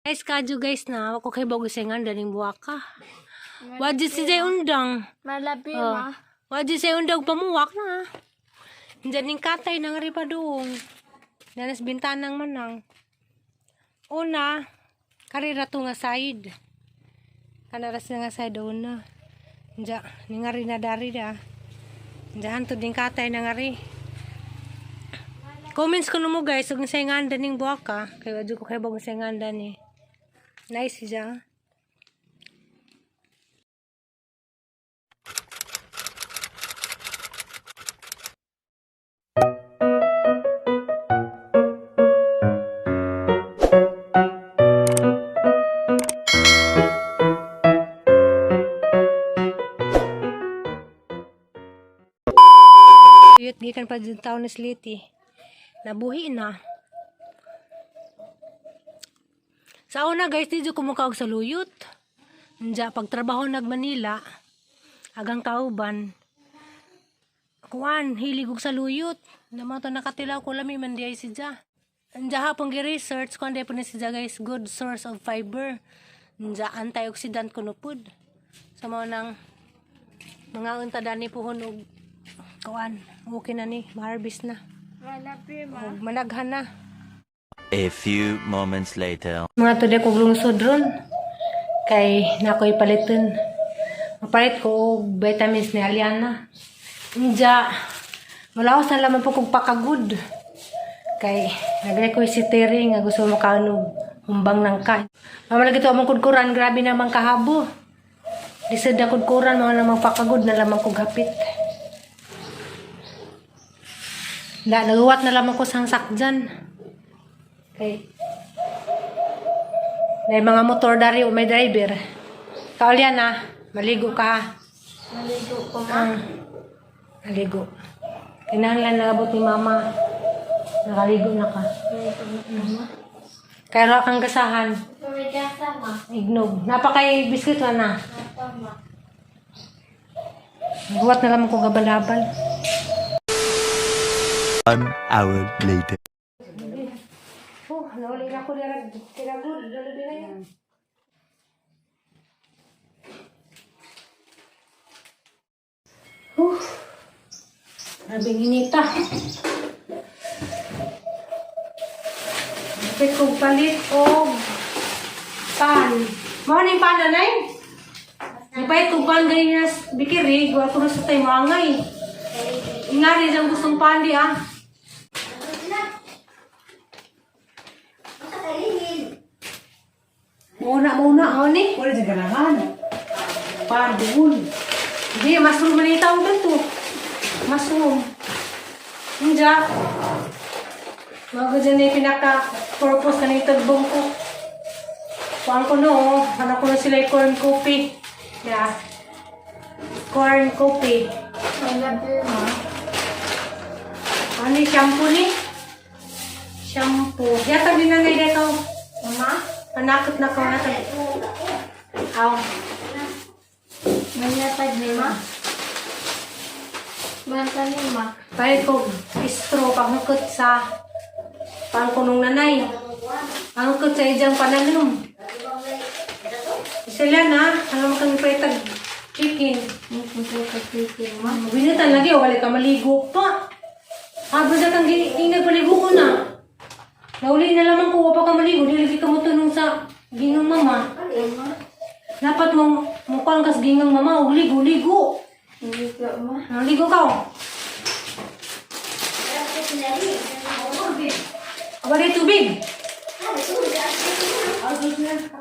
Guys, kadyo guys na ako kay bago sa nganda ning buwaka. Wadi si jay undang. Malabi Oh. ma. Wadi si undang pamuwak na. Diyan ning katay nang ripa doong. Nanas bintanang manang. Una, karira to nga side. Kanaras na nga side una. Diya, ningari na dari da. Diya hantod ning katay nangari. Comments ko mo guys, ug sa nganda ning buwaka. Kay wadyo ko kay bago sa nganda ni. Nice siya. Yut gikan pa din taon ni Slity. Nabuhi na. Sa una guys, di jud ko mukaog sa luyot. Nja, pagtrabaho nag Manila, agang kauban, kuan, hilig og sa luyot. Naman to nakatilaw ko lami man di ay si Ja. Nja hapon gi-research kuan di po ni si Ja guys, good source of fiber. Nja, antioxidant kuno pud. Sa mao nang mga unta dani puhon og kuan, okay na ni, ma-harvest na. Malabi ma. Og managhan na. A few moments later. Mga today kog lungsod ron. Kay nakoy paliton. Mapalit ko og vitamins ni Aliana. Inja, malaos na lamang po kog pakagud. Kay nagre ko si Terry nga gusto makanog humbang ng ka. Mama lagi to among kudkuran, grabe namang kahabo. Lisod na kudkuran, mga namang pakagud na lamang kog hapit. Na, naguwat na lamang ko sang sakdyan. Kay may mga motor dari o may driver. Kaulyan na, maligo ka. Maligo ko ma. Ah, maligo. Kinahanglan nagabot ni mama. Nakaligo na ka. Maligo na ma. Kaya ra kang gasahan. Pumigasa ma. Ignog. Napakay biskuit na na. Napa ma. Buhat na lamang ko gabalabal. 1 hour later. Oh, nauli na ko dira tiragod. Dalabi na yan. Oh, grabing inita. Dapat kong palit og pan. Mao ning pan nanay? Nipay kong pan ganyan bikiri, gawa ko na sa tayo maangay. Ingari siyang gustong pan di ah. Muna, muna, oh ni. Wala dyan ganahan. Pardon. Hindi, mushroom man yung tawag to. Mushroom. Hindi. Mga dyan na yung pinaka-purpose na yung tagbong ko. Kuhaan ko no, oh. Ano ko na sila yung corn coffee. Yeah. Corn coffee. Malabi ma. Ano yung shampoo ni? Shampoo. Yata din na ngayon ito. Mama? Panakot na ko natin. Aw. Manatag ni ma. Manta ni ma. Palit ko straw pangukot sa pangkunong nanay. Pangukot sa ijang panalom. Sila na, alam kang pretag chicken. Mupunta ka chicken ma. Binutan lagi, wala ka maligo pa. Habo sa kang ingay paligo ko na. Nauli na lamang ko, pa ka maligo, dili lagi ka mo tunong sa gingang mama. Ma. Dapat mong mukhang kas gingang mama, og ligo, ligo. Maligo ma. Naligo ka oh. Wala tubig.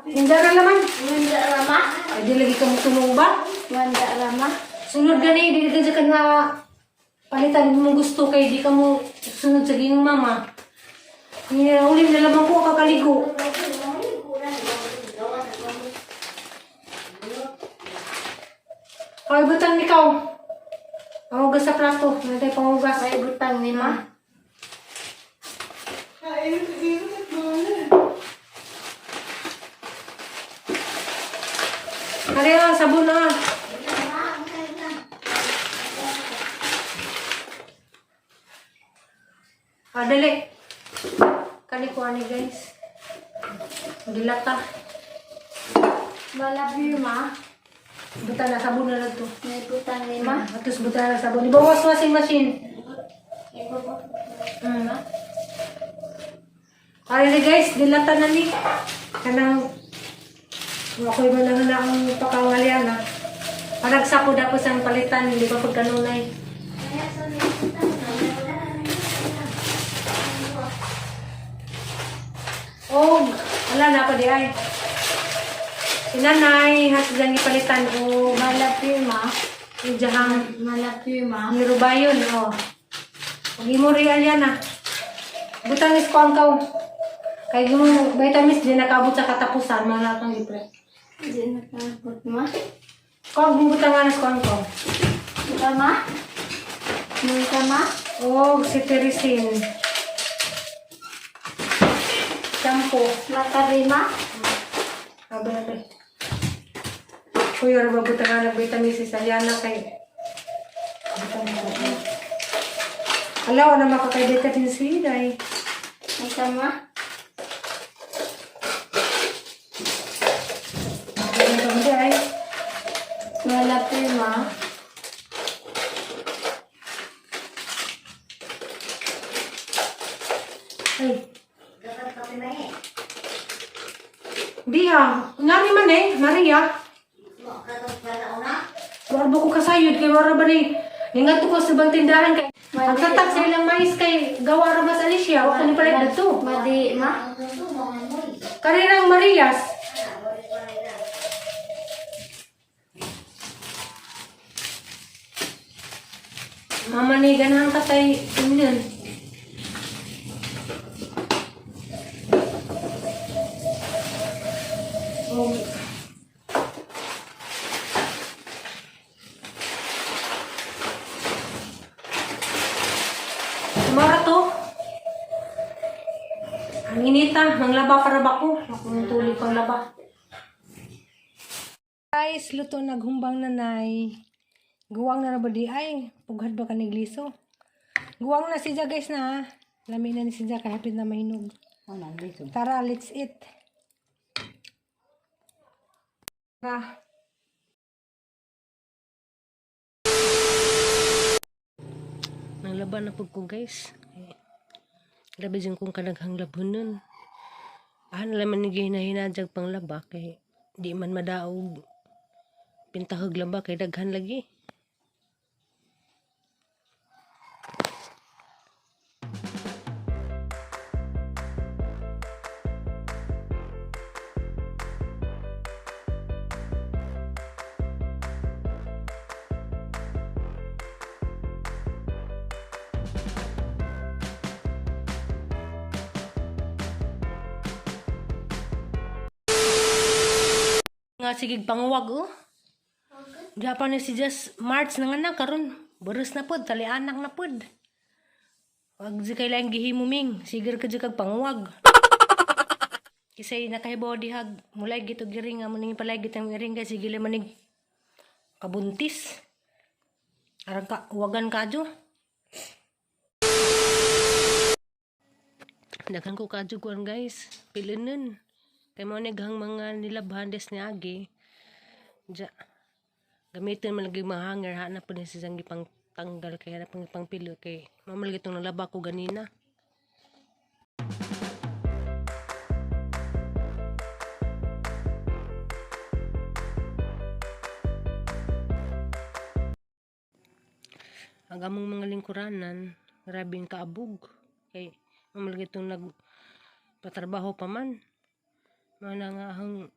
Hindi na naman. Manda rama. Ay, di lagi ka mo tulong ba? Manda rama. Sunod gani, di ka ka na palitan mo gusto kay di ka mo sunod sa ginang mama. Hindi na ulit na lamang ko kakaligo. Ay, butang ikaw. Pangugas sa plato. Ano tayo pangugas? May butang ni ma. Kaya ah, sabon na. Ah, dali. Kani ko ani guys. Dilata. Malabi ma. Buta na sabon na lang to. May butang ni ma. Atos buta na sabon. Ibawas washing machine. Ay ni guys, dilata na ni. Kanang ako'y man na ang pakawalian na. Parang sako dapat ang palitan, hindi ba pagkanunay. Oh, wala na pa di ay. Si nanay, hasdang ipalitan o Malabi ma. ijahang Malabi ma. ni Rubayon, oh. Pag imo real yan ah. Butang is ko ang kaw. Kay mo vitamins di nakaabot sa katapusan, mga kang libre. Hindi nakabot ma. Ko ang butangan ko ang kaw. Ika ma. Ika ma. Og cetirizine. Shampoo. Matari ma. Abe abe. Kuya ra ba butangan ng vitamins sa Yana kay Butang na. Ala, wala makakay vitamin C dai. Ika ma. Ano ba ay? Malabi ma. Ay. Diha, ngani man eh, Maria. Wala ba ko kasayod kay wala ba ni Ningadto ko sa ibang tindahan kay ang tatak sa ilang mais kay gawa ra mas Alicia, wa ni palit dadto. Madi ma. Karirang Marias. Mama ni ganahan ka tay tingnan. Oh. Mara to. Ang inita, manglaba para ba ko? Ako nang tuloy pang laba. Guys, luto naghumbang nanay. Guwang na ra ba di ay? Pughad ba ka nigliso? Guwang na siya guys na. Ah. Lami na ni siya kay hapit na mahinog. Tara, let's eat. Tara. Nanglaba na pud ko guys. Eh, grabe dyan kung kadaghang labhon nun. Ahan lang man gihinahinadjag panglaba kay di man madaog pintahog laba kay daghan lagi. Nga sige panguwag oh. Japan ni si Just March na nga na karon. Boros na pod, tali anak na pod. Wag di kay laing gihimo ming, siger ka di kag panguwag. Kisay nakahibaw dihag mulay gito giring nga muning palay gitang iring kay sige lang manig kabuntis. Arang ka wagan kadyo. Daghan ko kadyo kuan guys. Pilinon. Kay mo ni gahang mga nilabhan des ni agi. Ja. Gamitin man lagi mga hanger ha na po ni siyang gipang tanggal kay na pang pangpilo kay mamal gitong nalaba ko ganina. Ang among mga lingkuranan, grabe ang kaabog. Kay mamal gitong nag patrabaho pa man. Mao na nga ang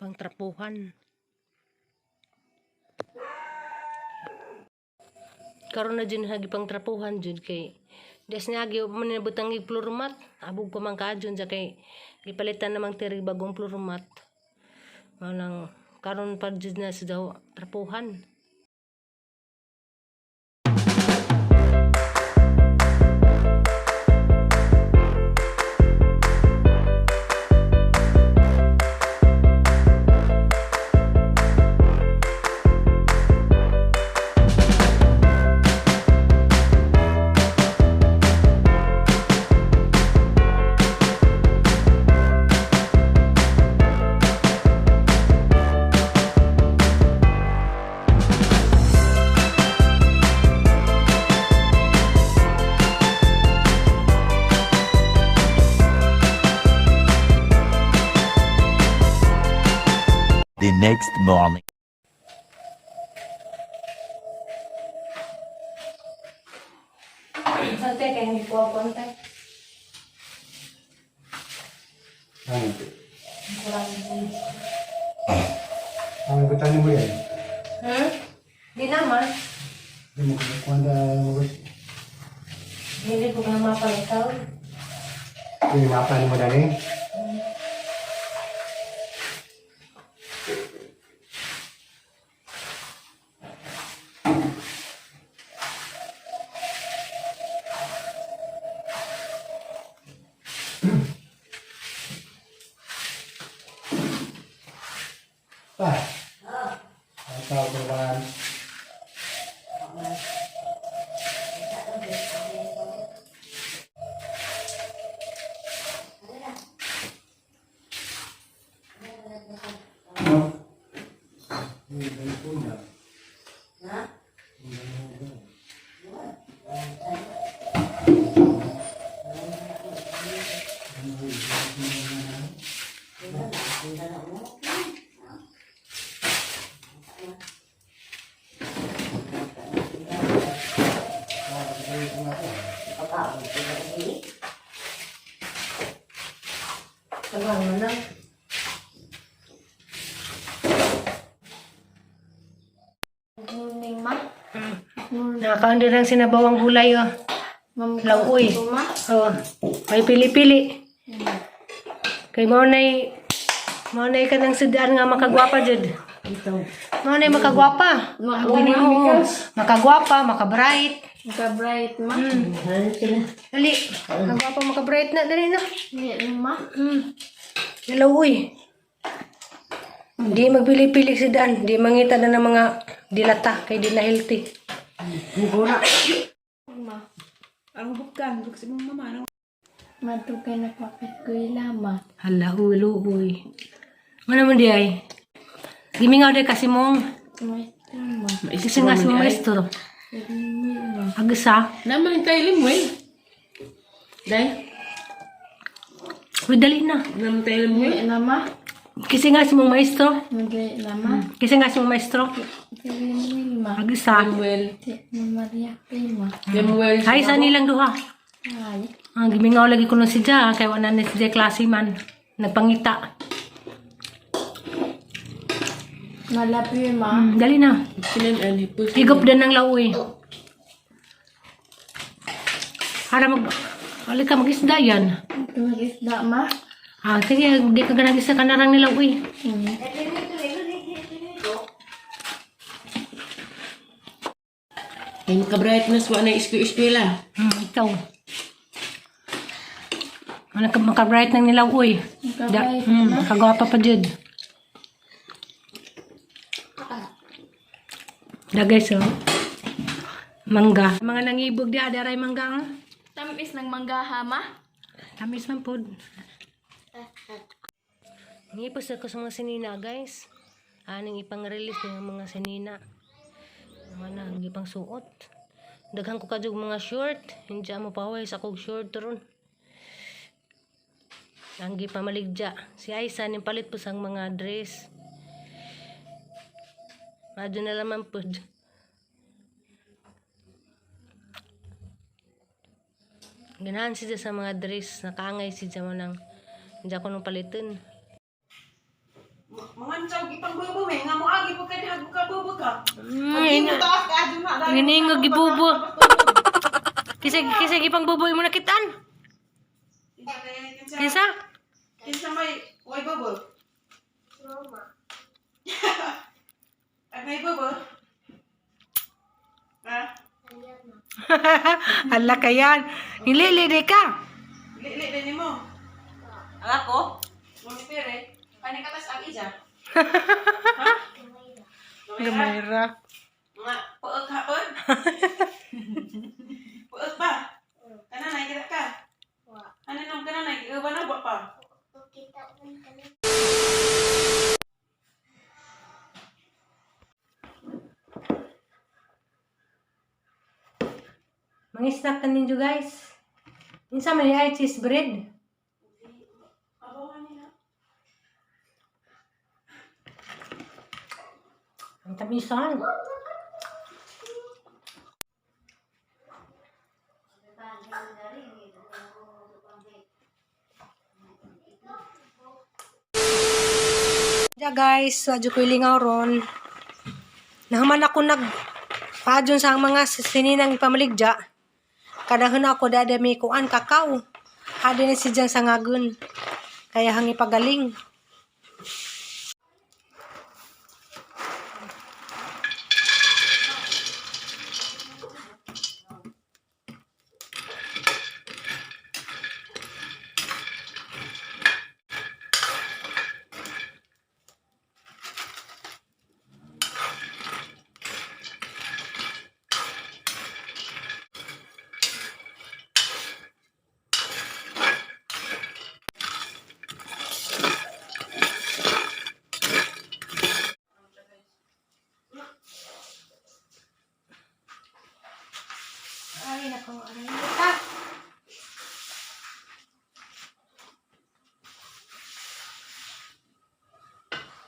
pangtrapuhan. Karon na jud hagi pangtrapuhan jud kay des niagi man nabutang ig floor mat, abog pa man kaadyon ja kay gipalitan namang tiri bagong floor mat. Mao nang karon pa jud na sa daw trapuhan. next morning. Sante kay hindi ko ako antay. Ano? Ang gutan mo yan. Hmm? Di naman. Di mo kuwanda mo gusto. Hindi ko na mapalitaw. Yung mapa ni mo dani. Pa. Ang tawag ko ba? Tagang mo na. Good morning, ma. Nakakaon din ang sinabawang gulay oh. Ma'am, Lauoy. ko, ma. Oh, may pili-pili. Kay mao nay mao nay kanang sudaan nga makagwapa jud. Mao nay makagwapa. Oo, makagwapa, makabright. Maka-bright, ma. Dali, makagwapa, makabright na dali na. Hindi, ma. Nalauoy. Di magpili-pili si Dan. Di mangita na ng mga dilata kay di na healthy. Ma. Ang bukan, buk si mong mama. Ano? Madugay na papit ko ma. Hala, ulo, uy. Ano man di ay? Gimingaw di kasi mong. Maestro, ma. Kasi nga si mong maestro. Ma. Agsa. Naman tayo limuel. Day, Uy, dali na. naman tayo limuel. Hindi na, ma. Kasi nga si mong maestro. Madali na, ma. Kasi nga si mong maestro. Hindi, ma. Agsa. Limuel. Hindi, ma, Maria, ma. Limuel. Ay, sa nilang duha. Ay. Ang gimingaw lagi ko nun si Ja. Kaya wala na si Ja klase man. Nagpangita. Malapi, ma. Dali na. Sinan ang hipos. Higop din ng lauoy. Para mag... Wala ka mag-isda yan. Mag-isda, ma. Ah, sige, di ka ganang isa ka narang nila, uy. Mm. Ay, maka-brightness, wa na isko-eskwela. Ikaw. Wala ka maka-bright ng nilaw, uy. Da, Maka-bright, makagwapa pa jud. Da guys, oh. Mangga. Mga nangibog di adaray mangga, ah. Tamis ng manggaha, ma. Tamis man pod. Ngipos ako sa mga sinina, guys. Aning ipang-release ng mga sinina. Mga na, ang ipang suot. Daghan ko kadyo mga short. Hindi mo paway sa kog short ron. Ang gipamaligja. Si Aisa ning palit po sang mga dress. Madyo na laman pod. Ganahan siya sa mga dress. Nakaangay siya mo nang hindi ako nung palitin. Mga ipang bubo eh. Nga mo agi po ka diha ka bubo ka. Mm, Taas ka adi ma. Giningo gibubo. Kisa kisa gipang bubo imo nakitaan. Kinsa? Kinsa may way bubo? Mama. Ay may bubo? Ha? Hala kayan. Nilili di ka. Lili din nimo. Ang ako? Mami pere. Kani katas ang ija. Ha? Gamay ra. Gamay ra. Mga puok hapon. Puok ba? Kananay kita ka. Ano nang kananay? Iba na ba pa? Mangisnak ka ninyo guys. Insa man ay cheese bread. Ang tamisan. Ja guys, adyo ko ilingaw ron. Nahuman ako nag paadyon sa ang mga sininang ipamaligya. Kadahon ako dadami kuan kakao. Hadi ni si Jan sangagon. Kaya hangi pagaling. Ay, nako, aray ka.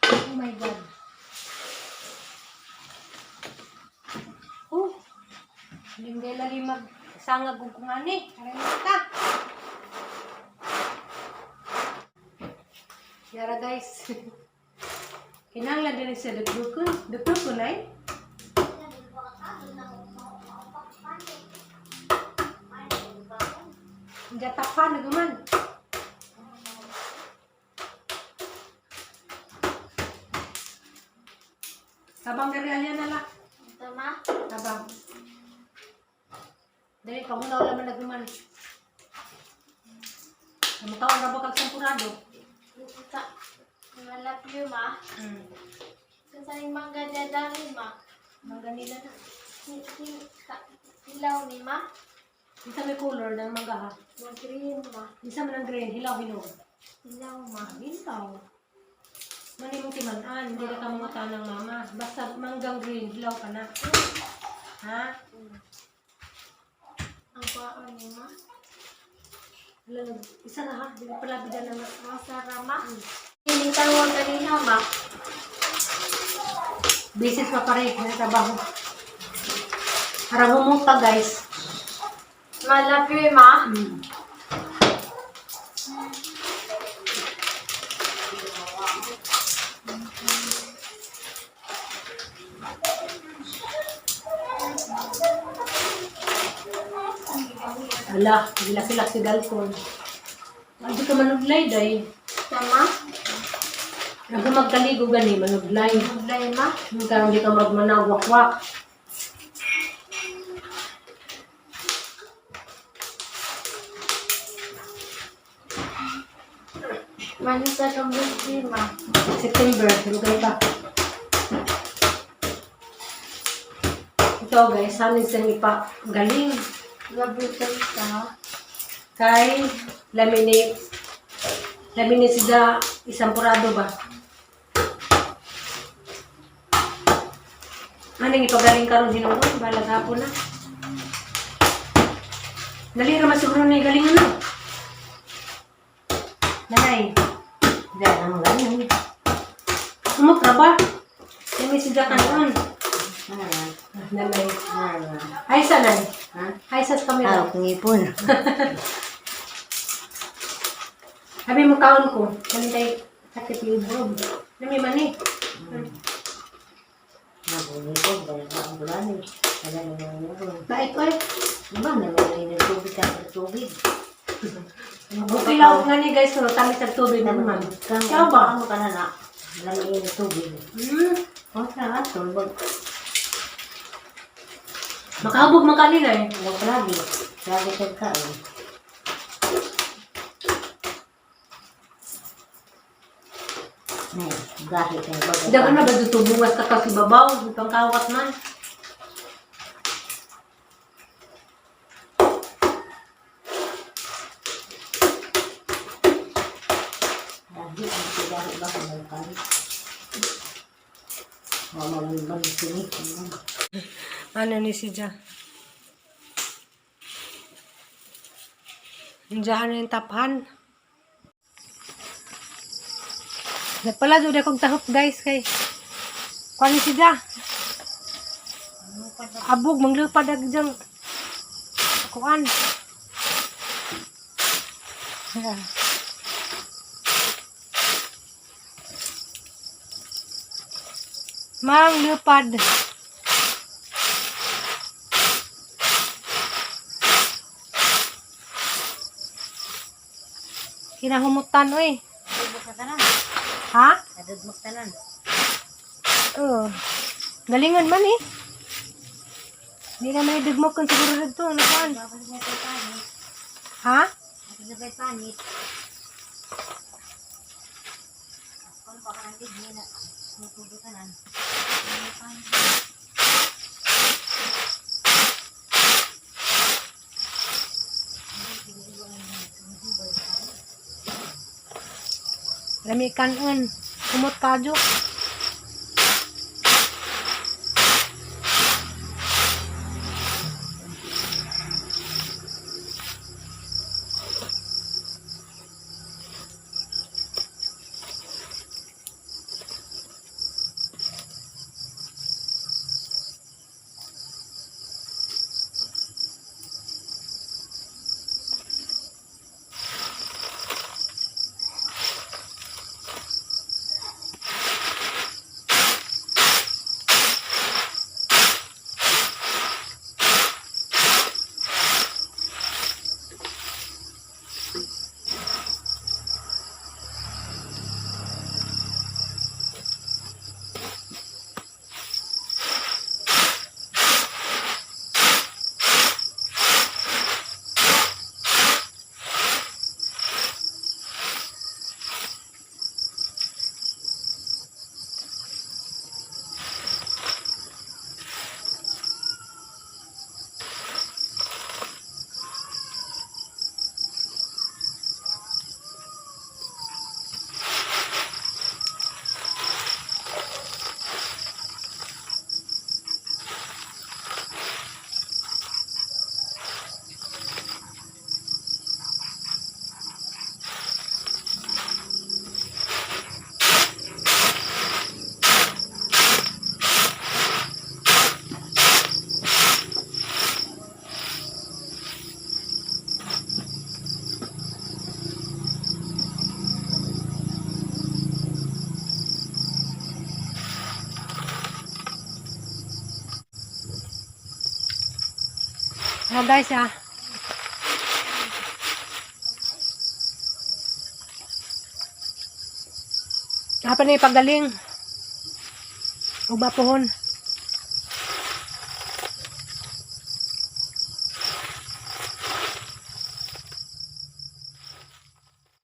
Oh my God. Oh, hindi lagi magsangag og kung ani. Aray ka. Yara guys. Kinahanglan din siya dugdukon. Dugdukon ay. Jatapan na guman. Tabang dari alya na la. Tama? Tabang. Dali, pangunaw laman na guman. Namakaon na ba kag sampurado? Sa malapyo ma. Sa yung mangga dami ma. Mangga nila na. Hilaw ni ma. Isa may color ng mangga ha. Mga green ma. Isa man ang green, hilaw hinog. Hilaw ma. Hilaw. Mani mong timan-an, hindi na ka mga tanang mama. Basta manggang green, hilaw ka na. Ha? Ang kwaon ni ma. Wala, isa na ha, di pa pala bigyan na nga. Masara ma. Hindi tawag kanina ma. Business pa pare, may trabaho. Harang humuta guys. Malapyo ma. Ala, gilak-gilak si Dalcon. Hindi ka manuglay, day. Tama? Nagumagkaligo gani, manuglay. Maglay ma. Yung karong di ka magmanaw, wakwak. Manisa kang birthday ma. September, lugay pa. Ito guys, sa amin sa ipa galing. Gabi ka. Kay laminate. Laminate sila isang purado ba? Anong ipagaling karon hinuon? Balag hapon na. Dali ra man siguro na galing ano. Nanay, Diyan ang galing. umot ra ba? Lami sila kanon. Ah, Nanay. ah, Hi sa nan. ha? Hi sa camera. Ah, ngipon. Sabi mo kaon ko. Kami tayo sakit yung ubrob. Nami man eh. Nagungipon, kaya ang bulan eh. Wala na nang ngipon. Bait oy. Diba, naman ay tubig ka ng tubig. Okay lang nga ni guys, kuno tamis ang tubig na naman. Siya ba? Ano ka na na? Wala na yung tubig. O, sa atol, bag, Makahabog man kanina eh. wag lagi. Lagi sa kaon. Nay, gahi kayo baga. Dagan na ba dito bungas ka kasi babaw, pangkawat man. Lagi, ang gahi ba kung may kali? Wala mo bang sini. Ano ni si Ja? Diyan yung taphan. Nagpala jud akong tahop guys kay. Kuan ni siya. Abog manglupad ag diyang kuan. Yeah. Manglupad. Kinahumutan oy. Ha? Oo. Galingan man eh. Hindi naman idugmok kung siguro dito. Ano kuan? Ha? Lami kanon. Kumot kadyo. Oh guys ah. Apa na pagaling. Uba pohon.